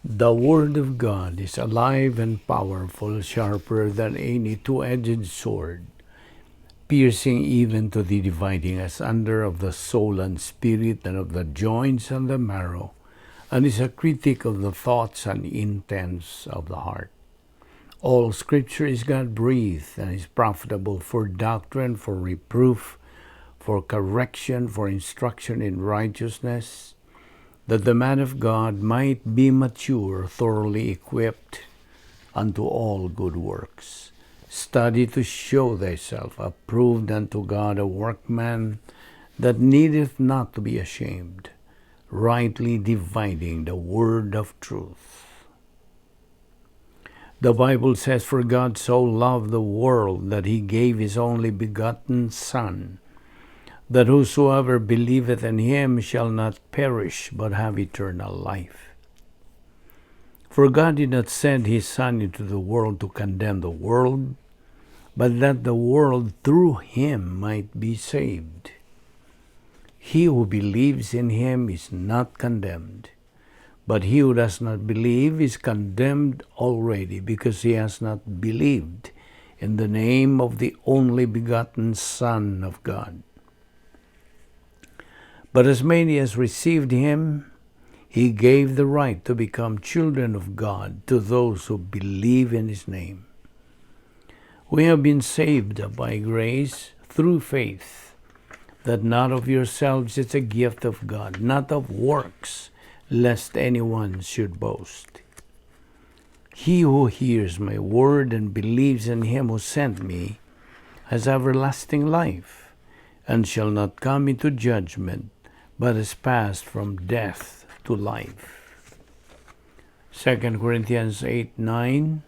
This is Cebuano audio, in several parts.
The Word of God is alive and powerful, sharper than any two-edged sword, piercing even to the dividing asunder of the soul and spirit and of the joints and the marrow, and is a critic of the thoughts and intents of the heart. All Scripture is God-breathed and is profitable for doctrine, for reproof, for correction, for instruction in righteousness, that the man of God might be mature, thoroughly equipped unto all good works. Study to show thyself approved unto God, a workman that needeth not to be ashamed, rightly dividing the word of truth. The Bible says, "For God so loved the world that he gave his only begotten Son, that whosoever believeth in him shall not perish, but have eternal life. For God did not send his Son into the world to condemn the world, but that the world through him might be saved. He who believes in him is not condemned, but he who does not believe is condemned already, because he has not believed in the name of the only begotten Son of God. But as many as received him, he gave the right to become children of God, to those who believe in his name." We have been saved by grace through faith, that not of yourselves, it's a gift of God, not of works, lest anyone should boast. He who hears my word and believes in him who sent me has everlasting life, and shall not come into judgment, but is passed from death to life. 2 Corinthians 8:9.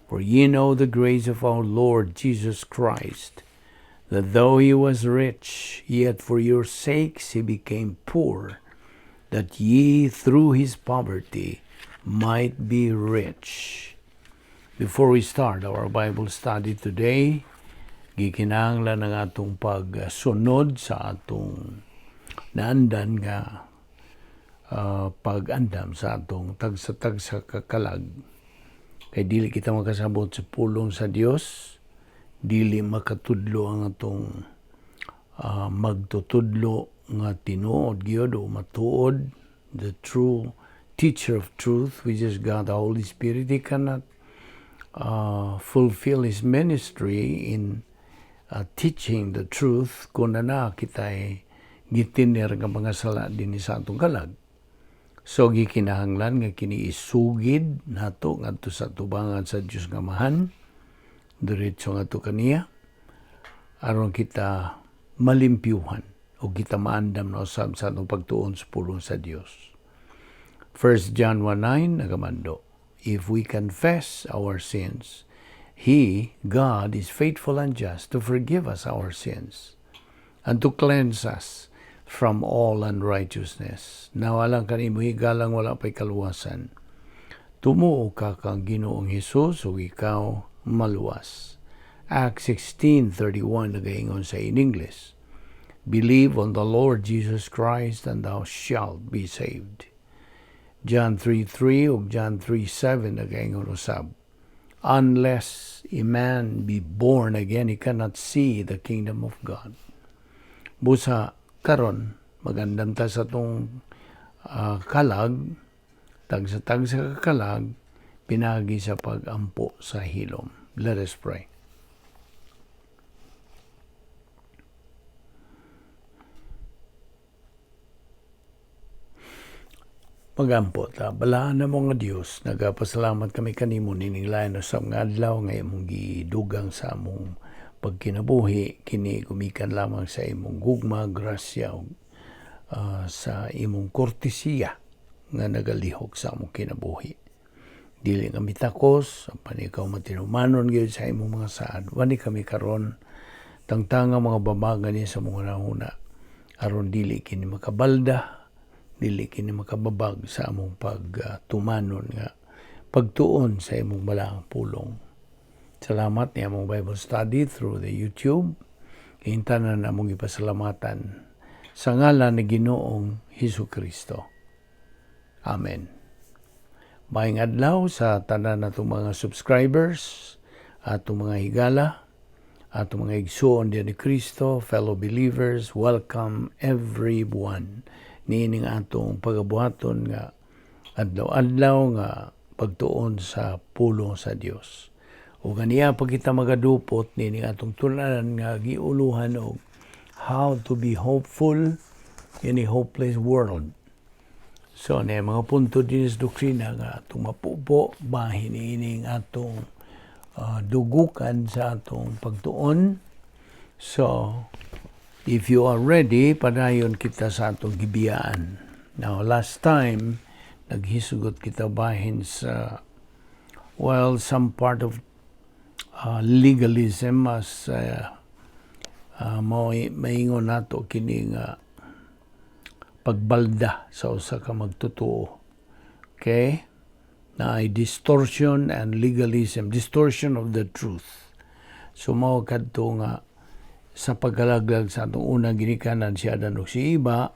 "For ye know the grace of our Lord Jesus Christ, that though he was rich, yet for your sakes he became poor, that ye through his poverty might be rich." Before we start our Bible study today, gikinahanglan ang atong pagsunod sa atong naandan nga pag-andam sa atong tagsa-tagsa kakalag. Kay dili kita makasabot sa pulong sa Dios, dili makatudlo ang atong magtutudlo nga tinuod gyud o matuod, the true teacher of truth, which is God the Holy Spirit. He cannot fulfill his ministry in teaching the truth kung na kita'y gitiner nga mga sala dinhi sa atong kalag. So gikinahanglan nga kini isugid nato ngadto sa tubangan sa Dios nga Amahan, diretso ngadto kaniya, aron kita malimpyuhan o kita maandam na usab sa atong pagtuon sa pulong sa Dios. 1 John 1:9 nagamando, "If we confess our sins, He, God, is faithful and just to forgive us our sins and to cleanse us from all unrighteousness." Now, alang kanimo higalang wala pa'y kaluwasan, tumuo ka kang Ginoong Hesus ug ikaw maluwas. Acts 16:31 nagaingon sa in English, "Believe on the Lord Jesus Christ and thou shalt be saved." John 3:3 ug John 3:7 nagaingon usab, "Unless a man be born again, he cannot see the kingdom of God." Busa karon magandam ta sa atong kalag, tagsa-tagsa ka kalag, pinagi sa pag-ampo sa hilom. Let us pray. Magampo ta, balaan na mo nga Dios, nagapasalamat kami kanimo nining lain sa mga adlaw nga imong gidugang sa among pagkinabuhi, kini gumikan lamang sa imong gugma, grasya ug sa imong kortesiya nga nagalihok sa among kinabuhi. Dili kami takos, apan ikaw matinumanon gyud sa imong mga saad. Wani kami karon tangtanga mga babaga niya sa mga hunahuna aron dili kini makabalda, dili kini makababag sa among pagtumanon nga pagtuon sa imong balaang pulong. Salamat ni among Bible study through the YouTube. Hintanan among ipasalamatan sa ngalan ni Ginoong Hesus Kristo. Amen. Maayong adlaw sa tanan natong mga subscribers, atong mga higala, atong mga igsuon diyan ni Kristo, fellow believers, welcome everyone. Niining atong pagabuhaton nga adlaw-adlaw nga pagtuon sa pulong sa Dios. Ug ganiya pa kita magadupot niining atong tulanan nga giuluhan og "How to be Hopeful in a Hopeless World." So, na mga punto din sa doktrina nga atong mapupo bahin ining atong dugukan sa atong pagtuon. So, if you are ready, padayon kita sa atong gibiyaan. Now, last time, naghisgot kita bahin sa, well, some part of legalism as mo maingon nato kini nga pagbalda sa usa ka magtotoo. Okay? Na ay distortion and legalism, distortion of the truth. So mao kadto nga sa pagkalaglag sa atong unang ginikanan, si Adan ug si Eva,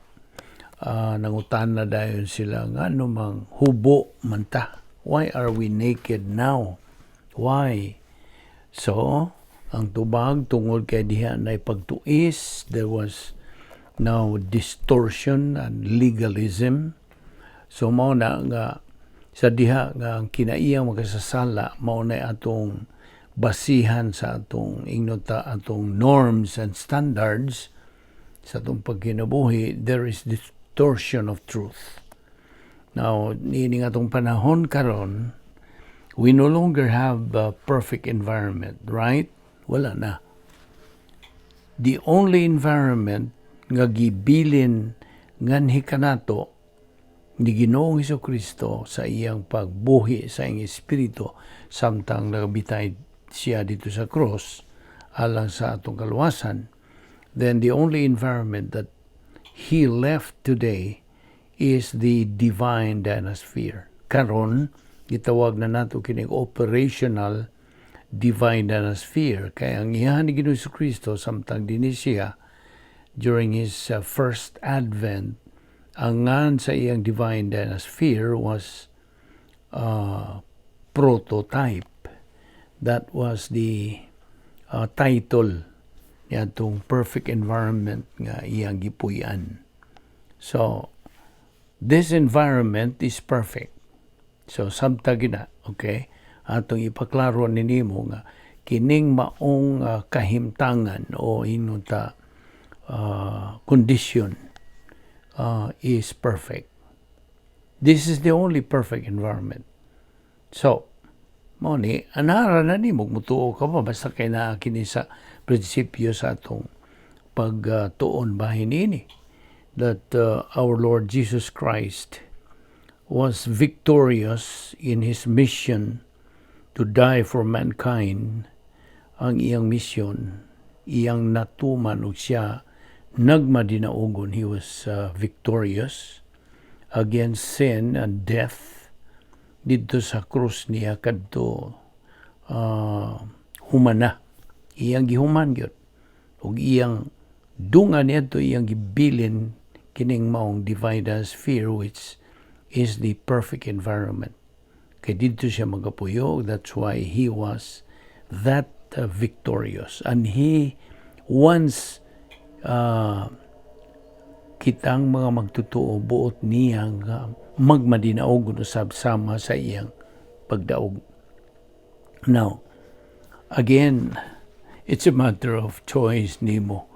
nangutan na dayon sila nga mang hubo man ta. Why are we naked now? Why? So, ang tubag, tungod kay diha na pagtuis, there was now distortion and legalism. So mao na nga sa diha nga ang kinaiyang makasasala mao na atong basihan sa atong ingnota, atong norms and standards sa atong pagkinabuhi, there is distortion of truth. Now, niini nga atong panahon karon, we no longer have a perfect environment, right? Wala na. The only environment nga gibilin nganhi kanato ni Ginoong Kristo sa iyang pagbuhi sa iyang espiritu samtang nagabitay siya dito sa cross alang sa atong kaluwasan, then the only environment that He left today is the divine dynasphere. Karon, gitawag na nato kining operational divine dynasphere. Kaya ang iyahan ni Ginoong Kristo samtang dinhi siya during His first advent, ang ngan sa iyang divine dynasphere was prototype. That was the title niadtong perfect environment nga iyang gipuy-an. So, this environment is perfect. So, samtang gina, okay? Atong ipaklaro ni nimo nga kining maong kahimtangan o inuta condition is perfect. This is the only perfect environment. So, mao ni, anara na nimo mutuo ka pa basta kay naa kini sa prinsipyo sa atong pagtuon bahin ini that our Lord Jesus Christ was victorious in His mission to die for mankind. Ang iyang mission, iyang natuman ug siya nagmadinaugon. He was victorious against sin and death didto sa krus niya kadto humana, iyang gihuman gyud ug iyang dungan niadto, iyang gibilin kining maong divine sphere, which is the perfect environment, kay didto siya magapuyo. That's why He was that victorious, and He once kitang mga magtotoo, buot niya nga magmadinaog usab sama sa iyang pagdaog. Now, again, it's a matter of choice nimo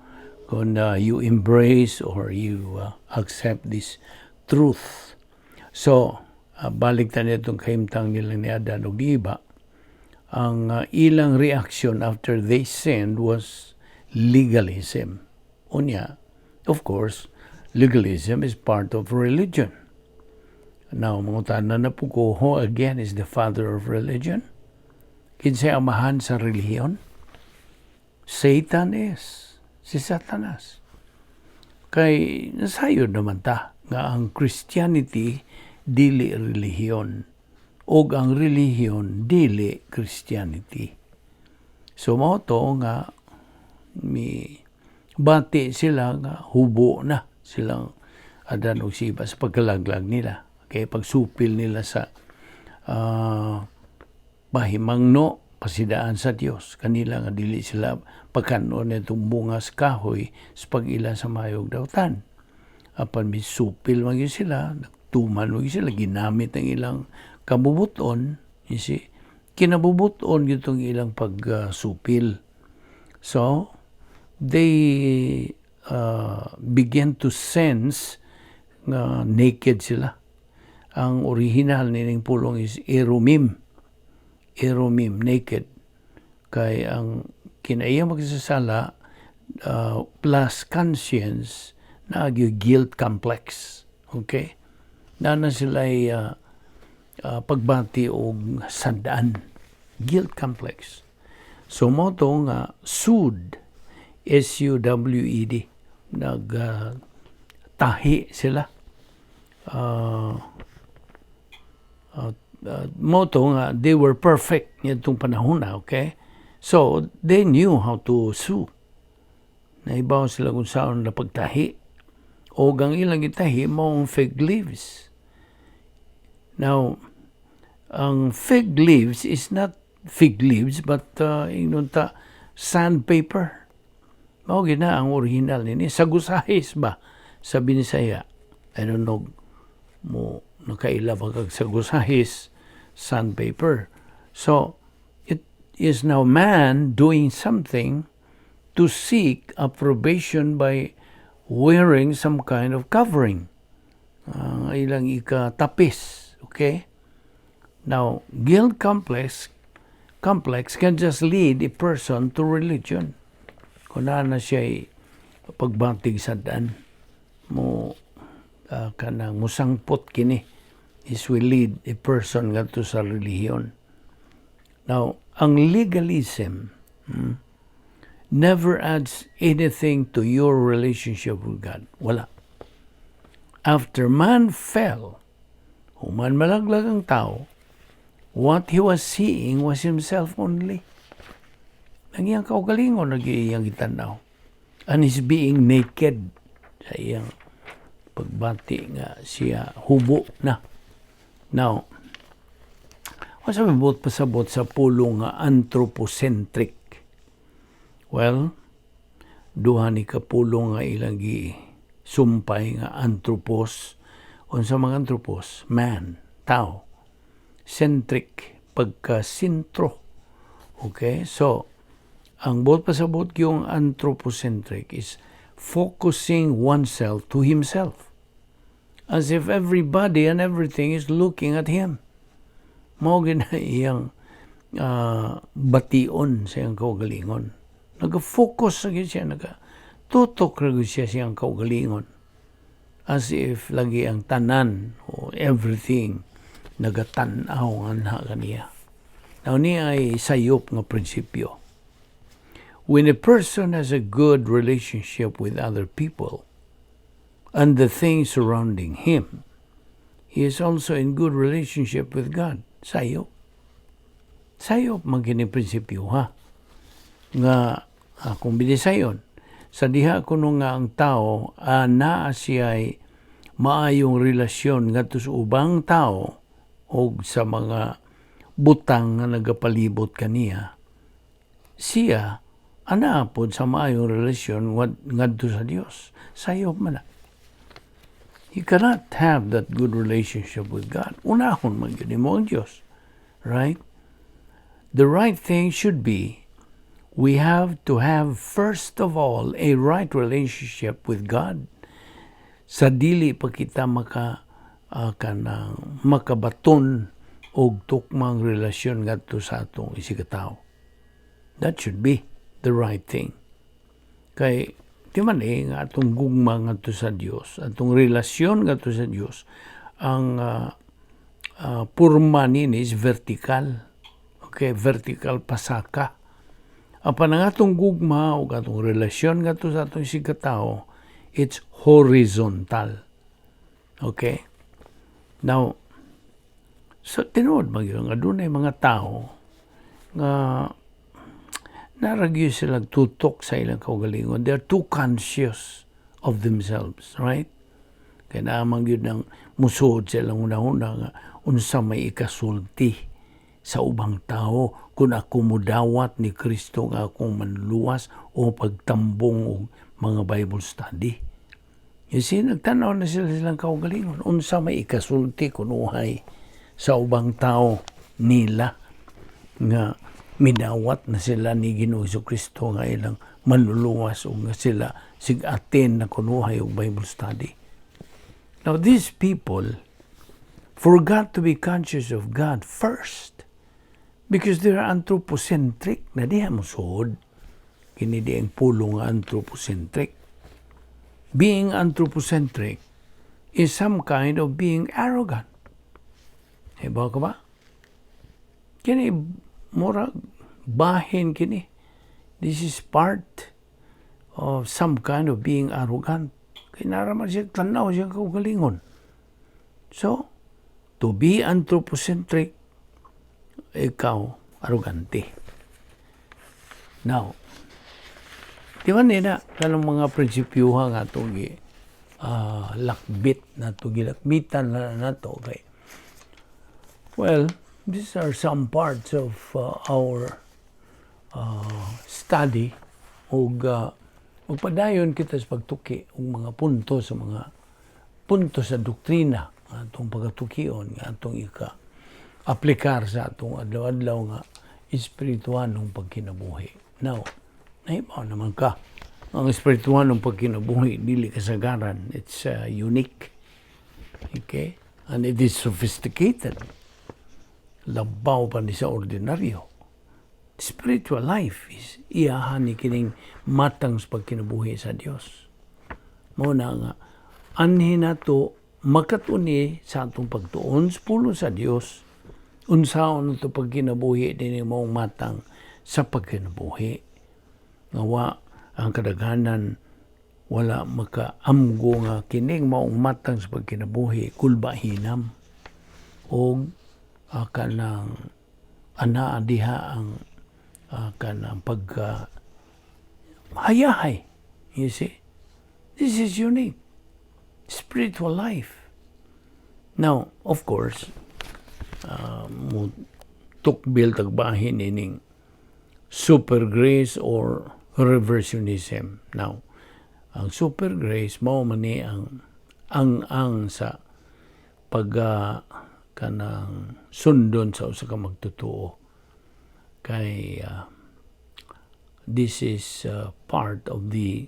kung you embrace or you accept this truth. So, balik ta nitong kahimtang nila ni Adan ug Eva, ang ilang reaction after they sinned was legalism. Unya, of course, legalism is part of religion. Now, mangutana na po ko, who again is the father of religion? Kinsay amahan sa relihiyon? Satan is. Si Satanas. Kay nasayod naman ta nga ang Christianity dili relihiyon ug ang relihiyon dili Christianity. So mao to nga mi bati sila nga hubo na silang Adan ug si Eva sa pagkalaglag nila. Kay pagsupil nila sa pahimangno, pasidaan sa Dios kanila nga dili sila pakanon itong bunga sa kahoy sa pag-ila sa maayog dautan. Apan misupil man gyud sila, nagtuman man gyud sila, ginamit ang ilang kabubuton, you see? Kinabubuton gyud tong ilang pagsupil. So, they began to sense nga naked sila. Ang original nining pulong is eromim. Eromim, naked. Kay ang kinaiya magsasala plus conscience na guilt complex. Okay? Na na sila pagbati og sandaan. Guilt complex. So mo to nga sewed, sewed, nag tahi sila. Mo to nga they were perfect nitong panahon na, okay? So, they knew how to sew. Naibaw sila kung saan na pagtahi. O ang ilang itahi mo ang fig leaves. Now, ang fig leaves is not fig leaves but ingnon ta sandpaper. Mao gina ang original nini. Sagusahis ba sa Binisaya? I don't know mo nakaila ba kag sagusahis, sandpaper. So, it is now man doing something to seek approbation by wearing some kind of covering. Ang ilang ikatapis. Okay? Now, guilt complex can just lead a person to religion. Kung naa na siya pagbatig sa daan, mo kanang musangpot kini is will lead a person ngadto sa relihiyon. Now, ang legalism never adds anything to your relationship with God. Wala. After man fell, human malaglag ang tao, what he was seeing was himself only. Ang iyang kaugalingon nag iyang gitanaw. And he's being naked sa iyang pagbati nga siya hubo na. Now, unsa may buot pasabot sa pulong nga anthropocentric? Well, duha ni ka pulong nga ilang gi sumpay nga anthropos. Unsa mga anthropos? Man, tao. Centric, pagka-sentro. Okay? So, ang buot pasabot yung anthropocentric is focusing oneself to himself. As if everybody and everything is looking at him. Mao gina iyang bation sa iyang kaugalingon. Nag-focus sa siya, nag-tutok ra siya sa iyang kaugalingon. As if lagi ang tanan o everything nagatanaw nga kaniya. Now, niya ay sayop nga prinsipyo. When a person has a good relationship with other people and the things surrounding him, he is also in good relationship with God. Sayop. Sayop man kini prinsipyo ha. Nga akong binisayon, sa diha kuno nga ang tao naa siya'y maayong relasyon ngadto sa ubang tao o sa mga butang nga nagapalibot kaniya, siya anaa pod sa maayong relasyon ngadto sa Dios. Sayop man na. You cannot have that good relationship with God. Unahon man gyud nimo ang Dios. Right? The right thing should be we have to have first of all a right relationship with God. Sa dili pa kita maka kanang makabaton og tukmang relasyon ngadto sa atong isigkatawo. That should be the right thing. Kay di man eh nga atong gugma ngadto sa Dios, atong relasyon ngadto sa Dios, ang purma nini is vertical. Okay, vertical pasaka. Apan ang atong gugma o atong relasyon ngadto sa atong isigkatawo, it's horizontal. Okay? Now, so tinuod man gyud nga dunay mga tao nga naragyo sila tutok sa ilang kaugalingon. They're too conscious of themselves, right? Kaya naman gyud nang musuod sa ilang una-una nga Unsa may ikasulti sa ubang tao kung ako mudawat ni Kristo nga akong manluwas o pagtambong og mga Bible study? You see, nagtanaw na sila silang kaugalingon. Unsa may ikasulti kunuhay sa ubang tao nila nga midawat na sila ni Ginoong Kristo nga ilang manluluwas o nga sila sig-attend na kunuhay og Bible study? Now, these people forgot to be conscious of God first because they're anthropocentric na diha mo suod. Kini di ang pulong nga anthropocentric. Being anthropocentric is some kind of being arrogant. Hibaw ka ba? Kini murag bahin kini. This is part of some kind of being arrogant. Kay naraman siya tanaw siya kaugalingon. So, to be anthropocentric, ikaw, arrogante. Now, di ba nina, kanang mga prinsipyuha nga itong lakbit na ito, gilakbitan na nato kay, well, these are some parts of our study ug magpadayon kita sa pagtuki og mga punto sa mga punto sa doktrina nga atong pagatukion nga atong ika aplikar sa atong adlaw-adlaw nga espirituhanong pagkinabuhi. Now, nahibaw naman ka, ang espirituhanong pagkinabuhi dili kasagaran. It's unique. Okay? And it is sophisticated. Labaw pa ni sa ordinaryo. Spiritual life is iyahan ni kining matang sa pagkinabuhi sa Dios. Mao na nga anhi nato makatuni sa atong pagtuon sa pulong sa Dios, unsaon nato pagkinabuhi dinhi maong matang sa pagkinabuhi nga wa ang kadaghanan wala makaamgo nga kining maong matang sa pagkinabuhi kulbahinam og kanang anaa diha ang kanang pagka hayahay. You see, this is unique spiritual life. Now, of course, mo tukbil tagbahin ining super grace or reversionism. Now, ang super grace mao man ni ang sa pag kanang sundon sa usa ka magtotoo kay this is part of the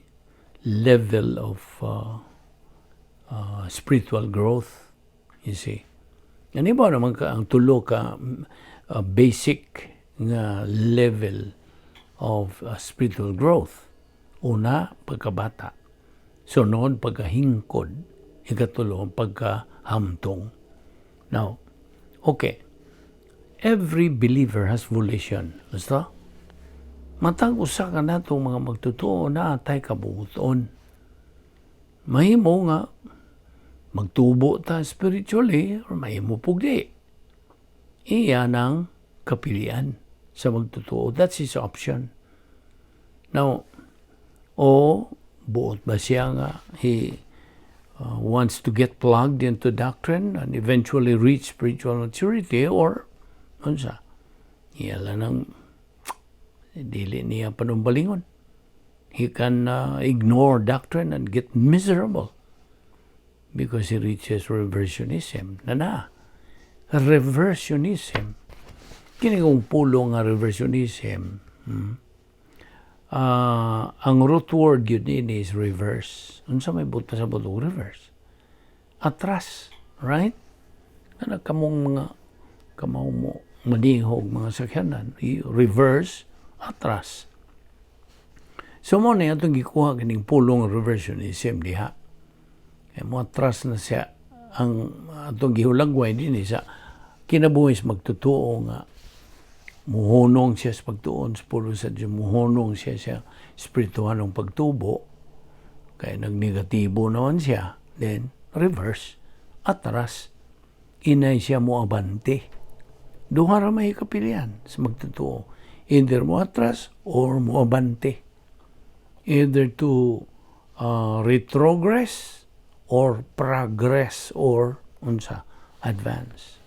level of spiritual growth, you see. Ani ba naman ka ang tulo ka basic nga level of spiritual growth? Una, pagkabata. Sunod, pagkahingkod. Ikatulo, pagkahamtong. Now, okay. Every believer has volition. Basta? Matag usa ka nato mga magtotoo naa tay kabuoton. Mahimo nga magtubo ta spiritually or mahimo pug di. Iya nang kapilian sa magtotoo. That's his option. Now, o buot ba siya nga he wants to get plugged into doctrine and eventually reach spiritual maturity or unsa iya lang nang dili niya panumbalingon? He can ignore doctrine and get miserable because he reaches reversionism na na reversionism. Kini kung pulong nga reversionism, ang root word yun ini is reverse. Unsa may buot pasabot og reverse? Atras, right? Kana kamong mga kamaw mo manihog mga sakyanan, reverse, atras. So mo na atong gikuha kining pulong reversionism diha. Kay mo atras na siya ang atong gihulagway dinhi sa kinabuhi sa magtotoo nga muhunong siya sa pagtuon sa pulong sa Diyos, muhunong siya sa espirituhanong pagtubo, kaya nagnegatibo naman siya, then reverse, atras, inay siya mo abante. Duha ra may kapilian sa magtotoo. Either mo atras or mo abante. Either to retrogress or progress or unsa, advance.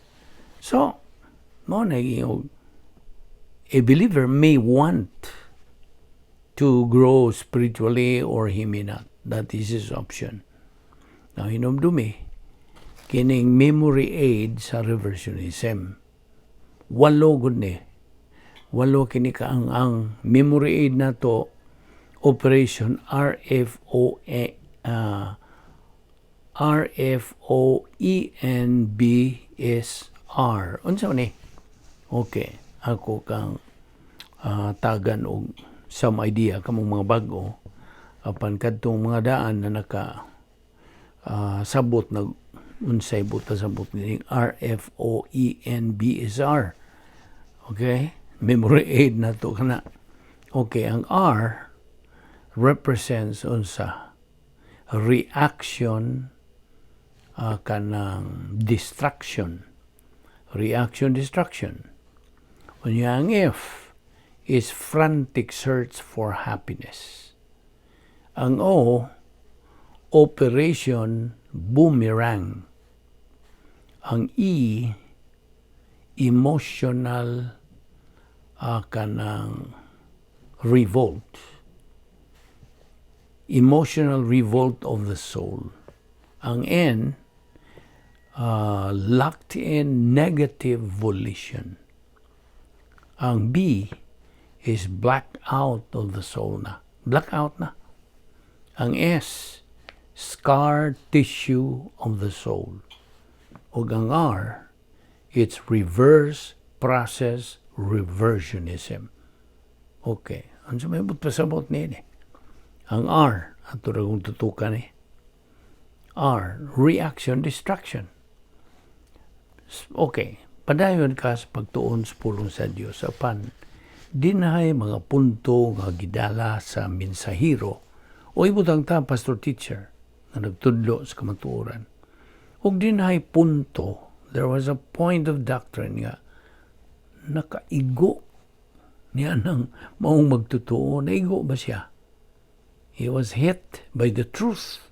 So, mao na yung a believer may want to grow spiritually or he may not. That is his option. Now, hinumdumi, kining memory aid sa reversionism. Walo gud ni. Walo kini ka ang memory aid nato, Operation RFOA RFOENBSR. Unsa man ni? Okay, ako kang tagan og some idea kamong mga bag-o apan kadtong mga daan na naka sabot na unsay buta sabot ni RFOENBSR. Okay? Memory aid na to kana. Okay, ang R represents unsa? Reaction, kanang distraction. Reaction distraction. Unya ang F is frantic search for happiness. Ang O, operation boomerang. Ang E, emotional kanang revolt. Emotional revolt of the soul. Ang N, locked in negative volition. Ang B is blackout of the soul na. Blackout na. Ang S, scar tissue of the soul. Ug ang R, it's reverse process reversionism. Okay. Ano sa may pasabot niini? Ang R, ato ra kong tutukan eh. R, reaction distraction. Okay, padayon ka sa pagtuon sa pulong sa Dios apan dinhay mga punto nga gidala sa mensahero o ibutang ta pastor, teacher nga nagtudlo sa kamatuoran. Ug dinhay punto, there was a point of doctrine nga nakaigo niya ng maong magtutuo. Naigo ba siya? He was hit by the truth.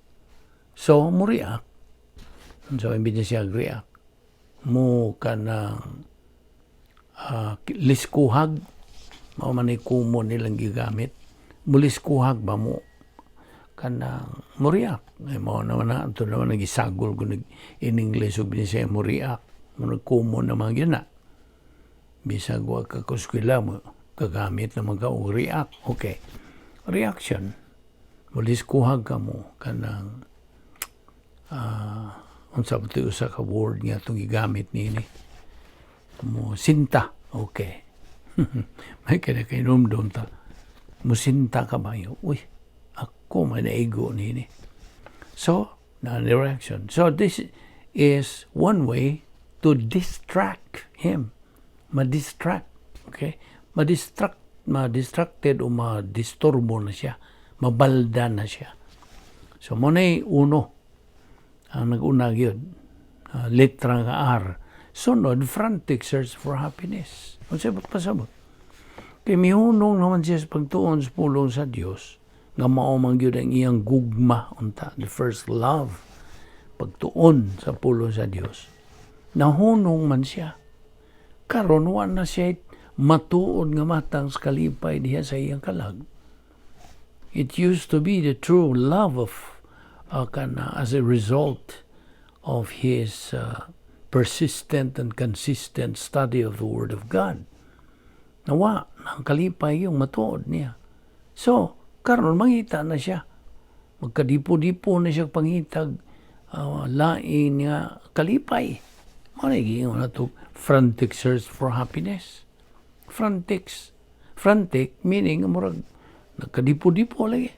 So, mo react. So, imbis niya siya react, mo kanang liskuhag, mao man ay common nilang gigamit. Muliskuhag ba mo kanang mo react. Ay mao naman na, ito naman nagisagol ko nag in English ug Binisaya, mo react. Mo nag-common naman gyud na. Bisag wa ka kuskwela mo, kagamit naman ka og react. Okay. Reaction. Muliskuhag ka mo kanang unsa ba ito usa ka word nga itong gigamit niini, mo sinta. Okay, may kaya kay numdum ta mo sinta ka ba yun? Uy, ako may naigo niini. So na reaction. So this is one way to distract him, ma-distract. Okay, ma-distract, ma-distracted o ma-disturbo na siya, mabalda na siya. So mao na uno ang nag-una gyud, letra nga R. Sunod, frantic search for happiness. Unsay pasabot? Kay mihunong naman siya sa pagtuon sa pulong sa Dios nga mao man gyud ang iyang gugma unta, the first love, pagtuon sa pulong sa Dios. Nahunong man siya. Karon wa na siya matuod nga matang sa kalipay diha sa iyang kalag. It used to be the true love of kana as a result of his persistent and consistent study of the Word of God. Nawa, ang kalipay yung matuod niya. So, karon mangita na siya. Magkadipo-dipo na siya pangitag lain nga kalipay. Mao na giingon nato, frantic search for happiness. Frantic. Frantic meaning murag nagkadipo-dipo lagi.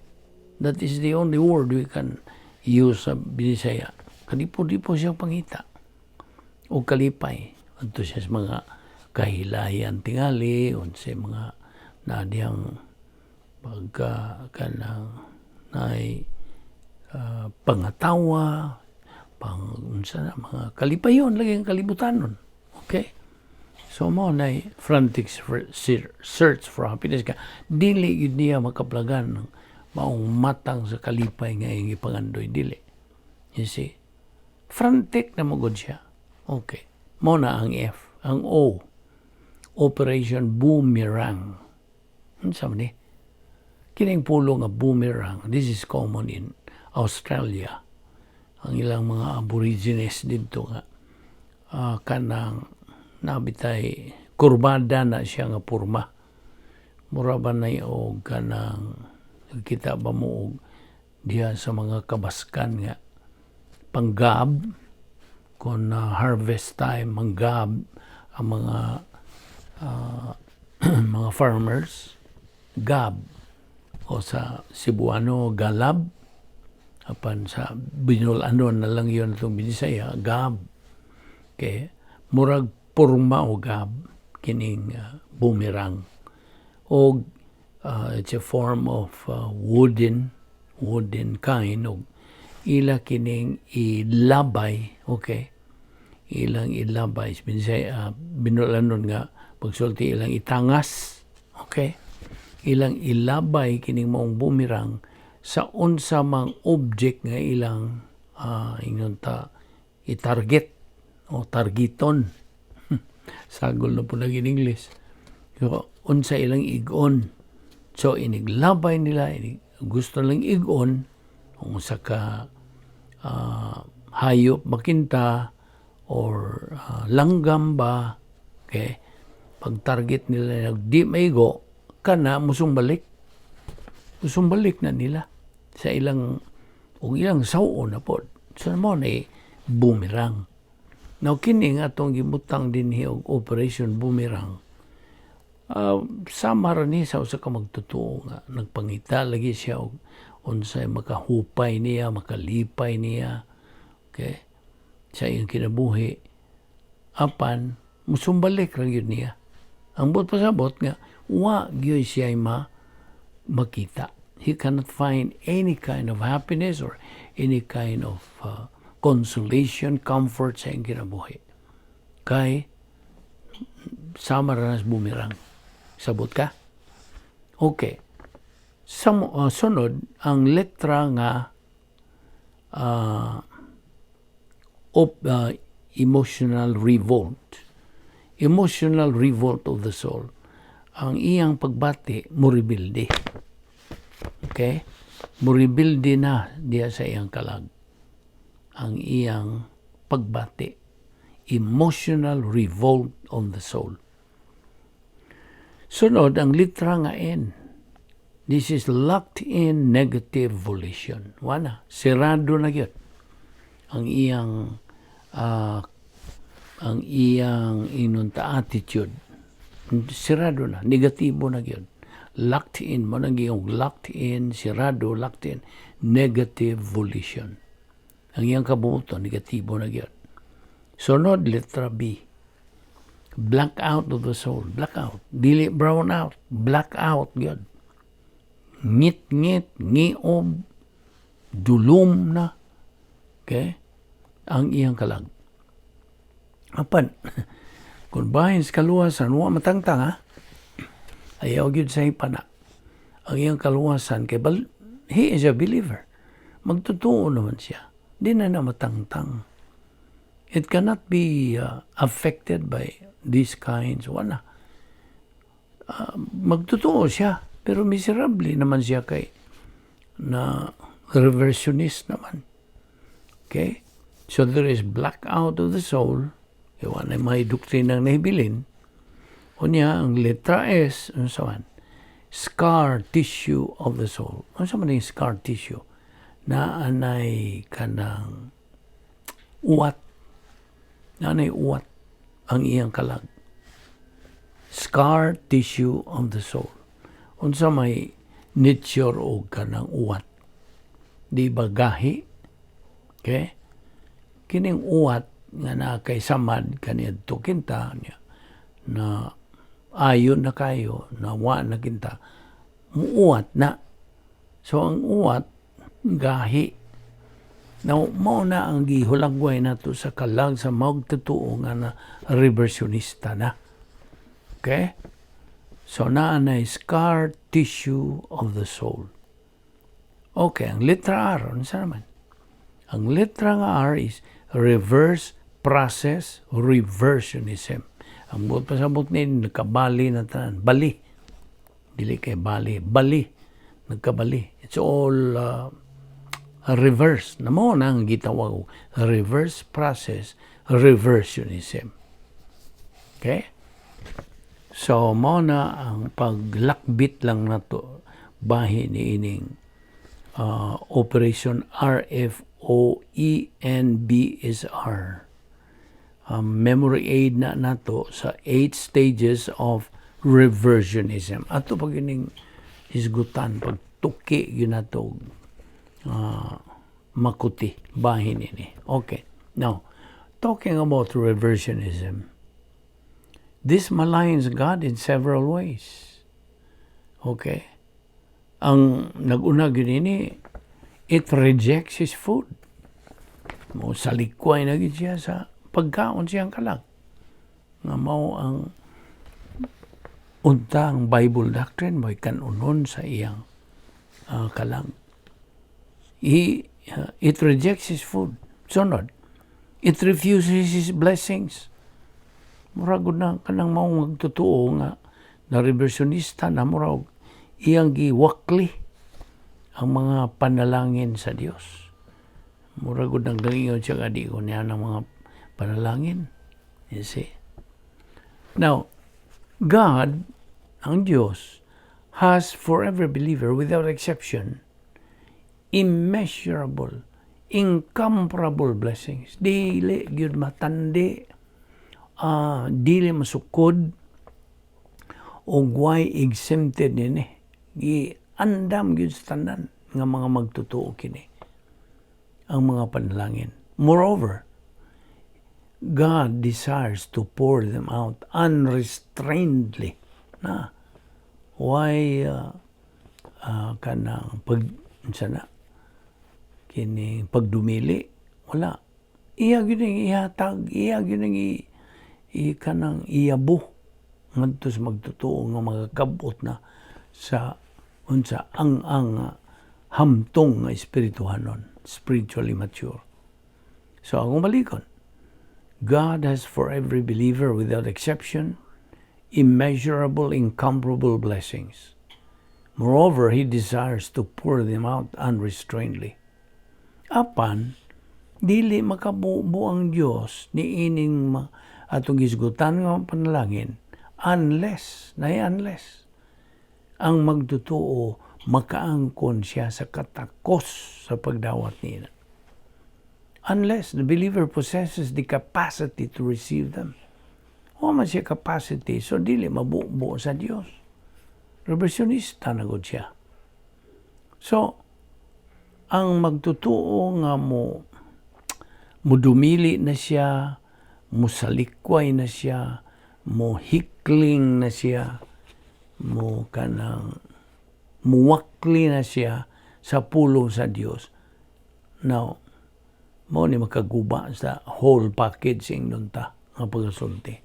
That is the only word we can use sa Binisaya. Kadipo-dipo siya pangita o kalipay. Adto siya sa mga kahilayan tingali, unsay mga nadiyang pagka kanang nay pangatawa, pang unsa na mga kalipayon lagi ang kalibutanon. Okay? So mao na frantic search for happiness ka. Dili yun niya makaplagan ng maong matang sa kalipay nga iyang ipangandoy. Dili. You see? Frantic na magod siya. Okay. Mao na ang F. Ang O, Operation Boomerang. Unsa man ni? Kining pulong nga boomerang, this is common in Australia. Ang ilang mga Aborigines didto nga kanang nabitay kurbada na siya nga porma. Mura ba na og kanang kita ba mo og diha sa mga kabaskan nga panggab kung harvest time, manggab ang mga farmers, gab, o sa Cebuano galab, apan sa Binol-anon na lang yun itong Binisaya, gab. Okay, murag porma o gab kining boomerang og it's a form of wooden kind og ila kining ilabay, okay, ilang ilabay, Binisaya, Binolanon nga pagsulti, ilang itangas, okay, ilang ilabay kining maong boomerang sa unsa mang object nga ilang ingon ta i-target o targeton. Sagol na po nag in English. So unsa ilang igon, so iniglabay nila, inig, gusto lang igon kung usa ka hayop makinta or langgam ba. Okay, pag target nila, di maigo kana, musumbalik, musumbalik na nila sa ilang ug ilang saw-on na pod. So mo na boomerang. Now kini nga atong gibutang dinhi og Operation Boomerang, sama ra ni sa usa ka magtotoo nga nagpangita lagi siya og unsay makahupay niya, makalipay niya, okay, sa iyang kinabuhi, apan musumbalik ra gyud niya. Ang buot pasabot nga wa gyud siya makita. He cannot find any kind of happiness or any kind of consolation, comfort sa iyang kinabuhi. Kay sama ra nas boomerang. Sabot ka? Okay. Sunod, ang letra nga of emotional revolt. Emotional revolt of the soul. Ang iyang pagbati, muribilde. Okay? Muribilde na diya sa iyang kalag. Ang iyang pagbati. Emotional revolt of the soul. Sunod, ang litra nga N. This is locked in negative volition. Wala. Sirado na gyud ang iyang inunta attitude. Sirado na. Negatibo na gyud. Locked in. Mo nang giyong locked in, sirado, locked in, negative volition. Ang iyang kabuto, negatibo na gyud. Sunod, letra B. Black out of the soul. Black out. Dili brown out. Black out gyud. Ngit-ngit, ngiob, dulom na. Okay? Ang iyang kalag. Apan, kung bahin sa kaluwasan, wa matangtang ha. Ayaw gyud sa ipana. Ang iyang kaluwasan, kay bal, he is a believer. Magtotoo naman siya. Di na na matangtang. It cannot be affected by these kinds. Wala. Magtotoo siya. Pero miserable naman siya kay na reversionist naman. Okay? So there is blackout of the soul. Iwan na may doktrinang nahibilin. Unya, ang letra S, ano sa man? Scar tissue of the soul. Ano sa man yung scar tissue? Na anay kanang uwat. Na anay uwat ang iyang kalag. Scar tissue of the soul. Unsa may nature og kanang uwat? Di ba gahi? Okay? Kining uwat nga na kay samad kaniadto kinta niya na ayon na kayo, na wa na kinta, muuwat na. So ang uwat, gahi. Now, mao na ang gihulagway nato sa kalag sa magtotoo nga na reversionista na. Okay? So naa na scar tissue of the soul. Okay, ang letra R, ano sa naman? Ang letra nga R is reverse process reversionism. Ang buot pasabot ni nakabali na tanan. Bali. Dili kay bali. Bali. Nagkabali. It's all reverse. Na mao na ang gitawag reverse process, reversionism. Okay? So, mao na ang paglakbit lang nato bahin ni ining Operation RFOENBSR. Memory aid na nato sa eight stages of reversionism. Ato pag ining hisgutan, pagtuki gyud nato makuti bahin ini. Okay. Now, talking about reversionism, this maligns God in several ways. Okay? Ang nag-una gyud ini, it rejects His food. Mo salikway na gyud siya sa pagkaon siyang kalag. Nga mao ang untang Bible doctrine mo'y kanunon sa iyang kalag. It rejects His food. Sunod, it refuses His blessings. Murag na kanang mao magtotoo nga na reversionista na, murag iyang giwakli ang mga panalangin sa Dios. Murag gud nang gangingon siya nga di ko niya ng mga panalangin. You see? Now, God, ang Diyos, has for every believer without exception immeasurable, incomparable blessings. Dili gyud matandi, dili masukod, o way exempted nini. Gi-andam gyud sa tanan nga mga magtotoo kini ang mga panalangin. Moreover, God desires to pour them out unrestrainedly. Na, why kanang pag unsa na kini pagdumili, wala iya gyud ang ihatag, iya gyud ang i kanang iyabo ngadto sa magtotoo nga magakabot na sa unsa ang hamtong nga espirituhanon, spiritually mature. So akong balikon, God has for every believer without exception immeasurable, incomparable blessings. Moreover, He desires to pour them out unrestrainedly. Apan dili makabubo ang Dios ni ining atong gisgutan nga panalangin unless na unless ang magtotoo makaangkon siya sa katakos sa pagdawat niya. Unless the believer possesses the capacity to receive them. Wa man siya capacity, so dili mabubo sa Dios. Reversionista na gud siya. So, ang magtotoo nga mo mudumili na siya, musalikway na siya, mo hikling na siya, mo kanang muwakli na siya sa pulong sa Dios. Now, mao ni makaguba sa whole package ingnon ta nga pagasulti.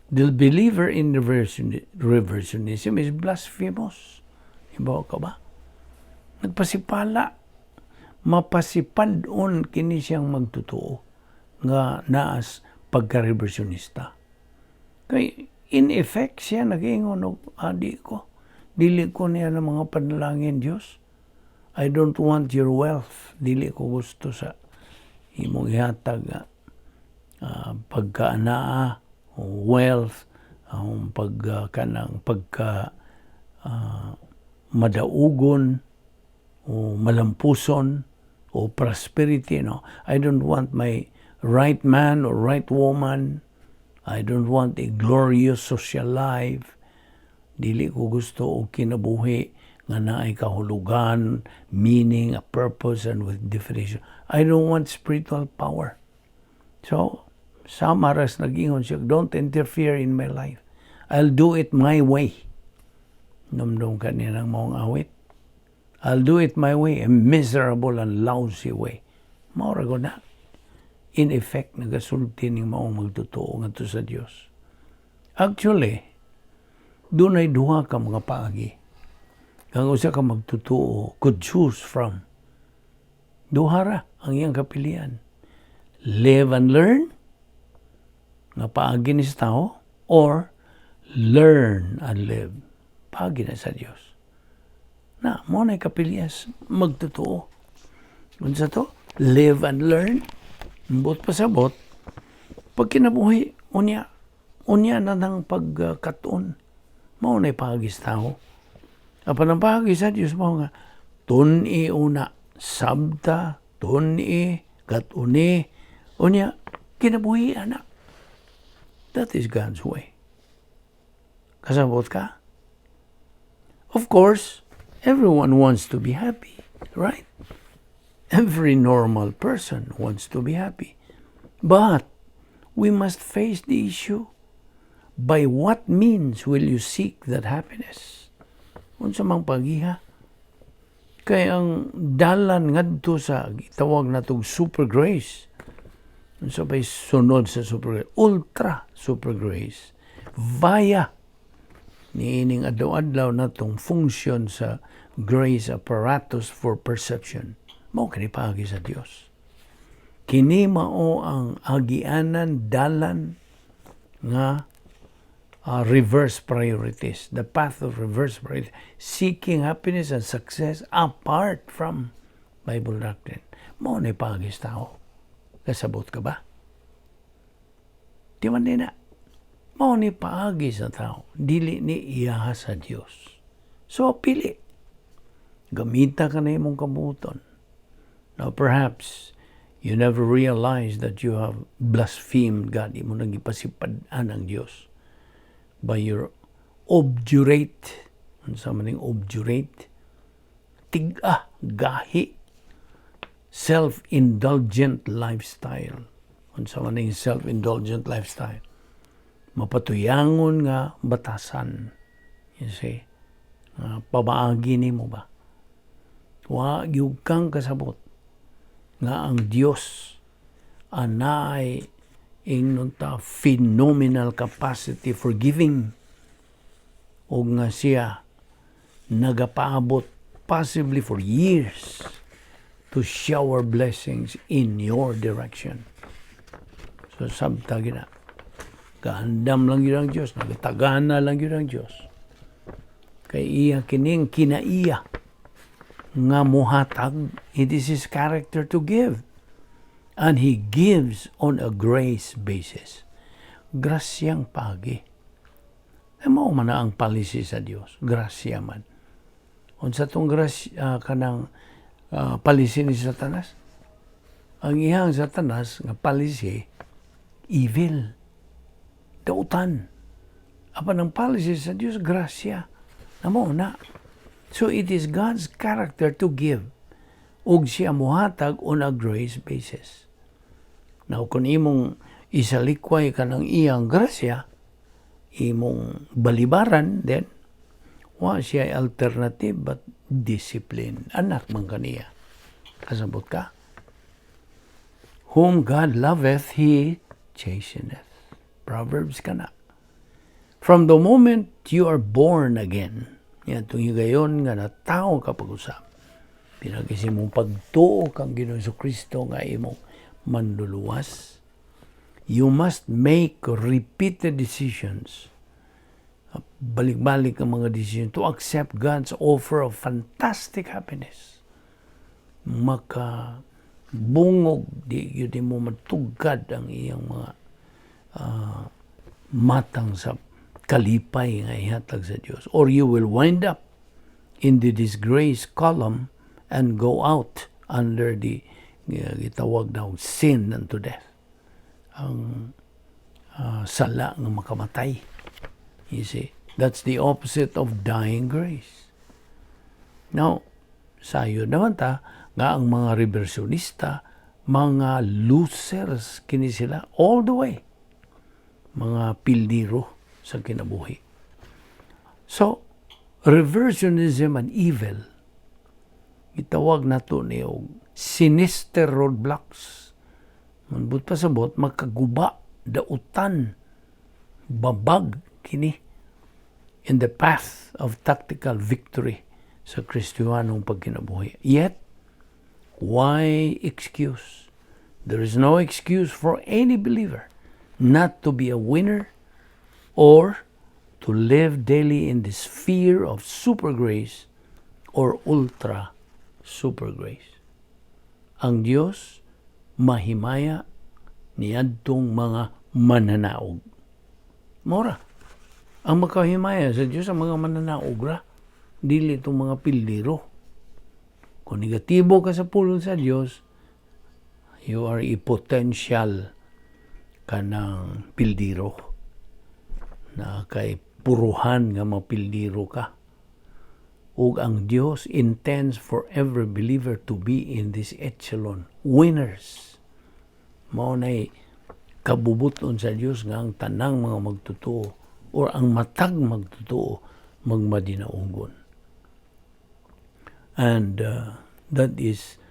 The believer in reversionism is blasphemous. Ibaw ka ba? Nagpasipala. Mapasipad-on kini siyang magtotoo nga naas pagka-reversionista. Kay in effect siya nag-ingon og adi ko. Dili ko niya ng mga panalangin, Dios. I don't want your wealth. Dili ko gusto sa imong ihatag pagkaanaa o wealth, ang pag kanang pagka madaugon o malampuson o prosperity, no? I don't want my right man or right woman. I don't want a glorious social life. Dili ko gusto og kinabuhi nga naay kahulugan, meaning, a purpose and with definition. I don't want spiritual power. So sama ras nag-ingon siya, "Don't interfere in my life. I'll do it my way." Numdum ka niya ng maong awit. "I'll do it my way, a miserable and lousy way." Mao ra na. In effect, nagasulti ning maong magtotoo ngadto sa Dios. Actually, dunay duha ka mga paagi kang usa ka magtotoo could choose from. Duha ra ang iyang kapilian. Live and learn. Nga paagi ni sa tao or learn and live. Paagi na sa Dios. Na, mao na kapilias magtotoo. Unsa to? Live and learn. Buot pasabot, pag kinabuhi, unya, unya na ng pagkatuon. Mao na paagi sa tao. Apan ang paagi sa Dios mao nga tun-i una, sabta, tun-i, kat-uni, unya, kinabuhi ana. That is God's way. Kasabot ka? Of course, everyone wants to be happy, right? Every normal person wants to be happy. But we must face the issue. By what means will you seek that happiness? Unsa mang pagiha? Kay ang dalan ngadto sa gitawag natong super grace. Unsa bay sunod sa super grace? Ultra super grace. Via niining adlaw-adlaw natong function sa grace apparatus for perception. Mao kini paagi sa Dios. Kini mao ang agianan, dalan nga reverse priorities, the path of reverse priorities, seeking happiness and success apart from Bible doctrine. Mao ni paagi sa tao. Kasabot ka ba? Di man din na. Mao ni paagi sa tao. Dili ni iyaha sa Dios. So, pili. Gamita ka na imong kabuoton. Now, perhaps, you never realize that you have blasphemed God. Imo nang gipasipad-an ang Dios by your obdurate, unsa man ning obdurate? Tig-a, gahi, self-indulgent lifestyle. Unsa man ning self-indulgent lifestyle? Mapatuyangon nga batasan. You see? Pamaagi nimo ba? Wa gyud kang kasabot nga ang Dios anay ingnon ta phenomenal capacity for giving og nga siya nagapaabot possibly for years to shower blessings in your direction. So sabta gina. Gaandam lang yun ang Diyos, nagatagana lang yun ang Diyos. Kay iya kining kinaiya nga muhatag, it is His character to give. And He gives on a grace basis. Grasyang pagi. E mao man na ang policy sa Dios. Grasya man. Unsa tong grasya kanang policy ni Satanas? Ang iyang Satanas nga policy, evil. Dautan. Apan ang policy sa Dios, grasya. Na mao na. So it is God's character to give. Ug siya muhatag on a grace basis. Now, kung imong isalikway ka ng iyang grasya, imong balibaran, then, wa siya alternative but discipline. Anak man kaniya. Kasabot ka? Whom God loveth, He chasteneth. Proverbs ka na. From the moment you are born again, yan, itong higayon nga natawo ka pag-usab, pinaagi sa imong pagtuo kang Ginoong Kristo nga imong manluluwas, you must make repeated decisions. Balik-balik ang mga decision to accept God's offer of fantastic happiness. Maka bungog di yun mo matugkad ang iyang mga matang sa kalipay nga ihatag sa Dios, or you will wind up in the disgrace column and go out under the gitawag na sin unto death, ang sala nga makamatay. You see, that's the opposite of dying grace. Now, sayo naman ta nga ang mga reversionista, mga losers kini sila all the way, mga pildiro sa kinabuhi. So reversionism and evil, gitawag nato ni og sinister roadblocks. Manbut pasabot, makaguba, dautan, babag kini in the path of tactical victory sa Kristiyanong pagkinabuhi. Yet, why excuse? There is no excuse for any believer Not to be a winner or to live daily in the sphere of super grace or ultra super grace. Ang Dios mahimaya niadtong mga mananaog. Mora. Ang makahimaya sa Dios ang mga mananaog ra. Dili itong mga pildiro. Kung negatibo ka sa pulong sa Dios, you are a potential kanang pildiro na kay puruhan nga mapildiro ka. Ug ang Dios intends for every believer to be in this echelon, winners. Mao nay kabubuton sa Dios nga ang tanang mga magtotoo or ang matag magtotoo magmadinaugon. And that is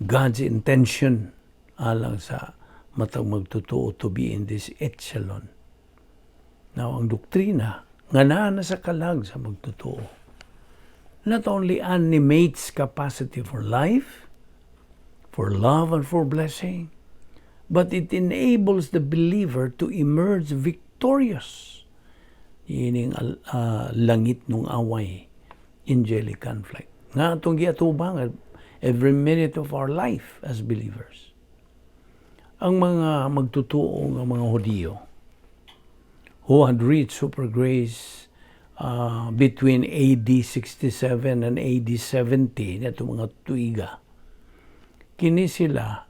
God's intention alang sa matag magtotoo to be in this echelon. Now, ang doktrina, nga naa na sa kalag sa magtotoo, not only animates capacity for life, for love, and for blessing, but it enables the believer to emerge victorious ining langit nung away, angelic conflict nga atong giatubang every minute of our life as believers. Ang mga magtotoo nga mga Hudiyo who had reached super grace between AD 67 and AD 70 nato mga tuiga, kini sila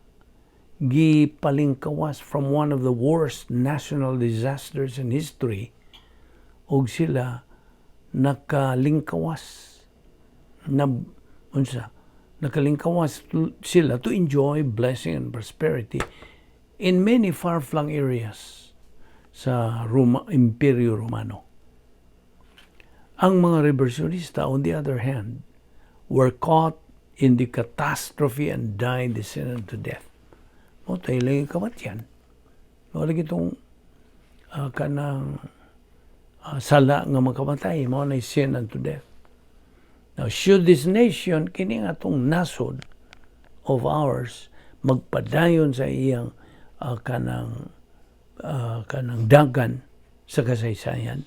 gipalingkawas from one of the worst national disasters in history og sila nakalingkawas na unsa, nakalingkawas sila to enjoy blessing and prosperity in many far-flung areas sa Roma, Imperyo Romano. Ang mga reversionista, on the other hand, were caught in the catastrophe and died the sin unto death. Mao tayo lang kamatyan. Mao lagi itong kanang sala nga makamatay, mao na sin unto death. Now, should this nation, kini nga atong nasod of ours, magpadayon sa iyang kanang dagan sa kasaysayan,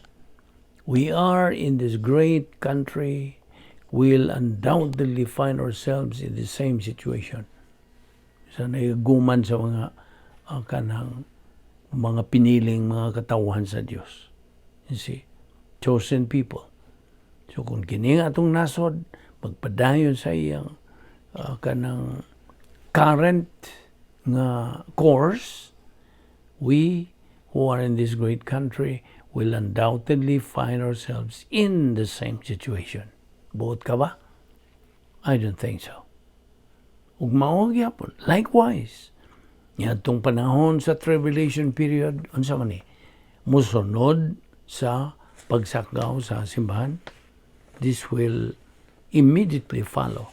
we are in this great country will undoubtedly find ourselves in the same situation. Sa naiguman sa mga kanang mga piniling mga katawhan sa Dios. You see, chosen people. So kung kini nga atong nasod magpadayon sa iyang kanang current nga course, we who are in this great country will undoubtedly find ourselves in the same situation. Buot ka ba? I don't think so. Ug mao gyapon. Likewise, niadtong panahon sa tribulation period, unsa man ni? Musunod sa pagsakgaw sa simbahan. This will immediately follow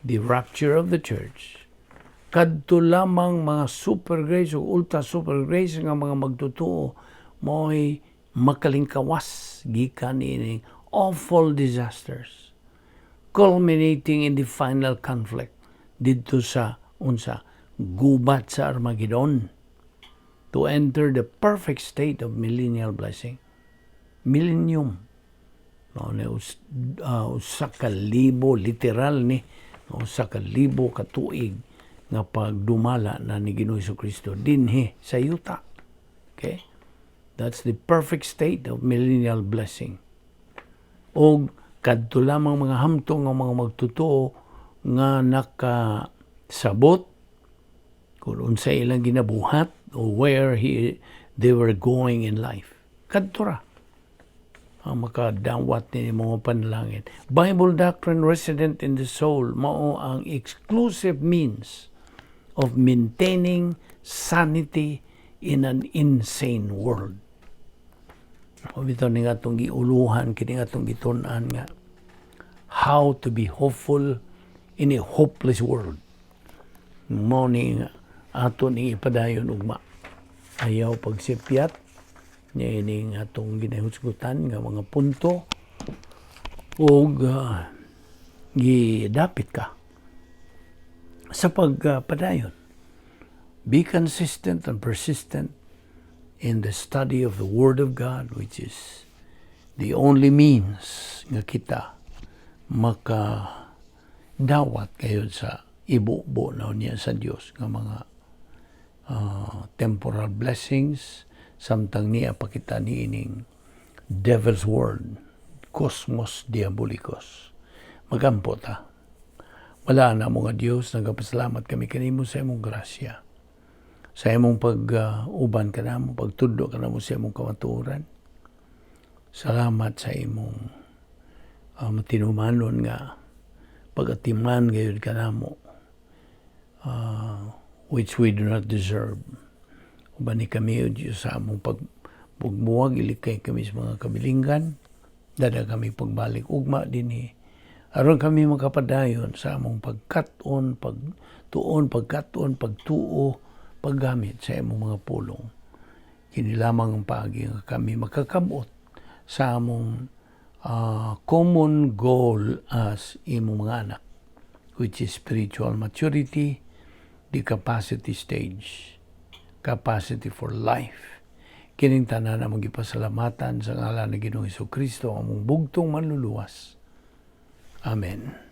the rapture of the church. Kadto lamang mga super grace o ultra super grace nga mga magtotoo mo'y makalingkawas gikan ining awful disasters culminating in the final conflict didto sa unsa, gubat sa Armageddon, to enter the perfect state of millennial blessing, millennium. Mao ni 1,000, literal ni 1,000 ka tuig nga pagdumala na ni Ginoong Kristo dinhi sa yuta. Okay? That's the perfect state of millennial blessing. Og kadto lamang mga hamtong nga mga magtotoo nga nakasabot kung unsa ilang ginabuhat o where they were going in life. Kadto ra ang makadawat ni mga panalangin. Bible doctrine resident in the soul mao ang exclusive means of maintaining sanity in an insane world. O bitaw ni nga atong giuluhan, kini nga atong gitun-an nga how to be hopeful in a hopeless world. Mao ni nga ato ni ipadayon ugma. Ayaw pagsipyat niining atong ginahusgutan nga mga punto ug gidapit ka sa pagpadayon. Be consistent and persistent. in the study of the Word of God, which is the only means nga kita maka dawat kayo sa ibubo na niya sa Dios nga mga temporal blessings samtang niya pakita niining devil's world, cosmos diabolicos. Magampo ta. Wala na mga Dios, nagapasalamat kami kanimo sa imong grasya. Sa imong pag-uban kanamo, pagtudlo kanamo sa imong kamatuoran. Salamat sa imong matinumanon nga pag-atiman gayud kanamo, which we do not deserve. Uban ni kami, O Diyos, sa among pagbuwag, ilikay kami sa mga kabilinggan, dada kami pagbalik ugma dinhi aron kami makapadayon sa among pagkat-on, pagtuon, pagkat-on, pagtuo, paggamit sa imong mga pulong. Kini lamang ang paagi nga kami makakabot sa among common goal as imong mga anak, which is spiritual maturity, the capacity stage, capacity for life. Kining tanan among gipasalamatan sa ngalan ni Ginoong Kristo, among bugtong manluluwas. Amen.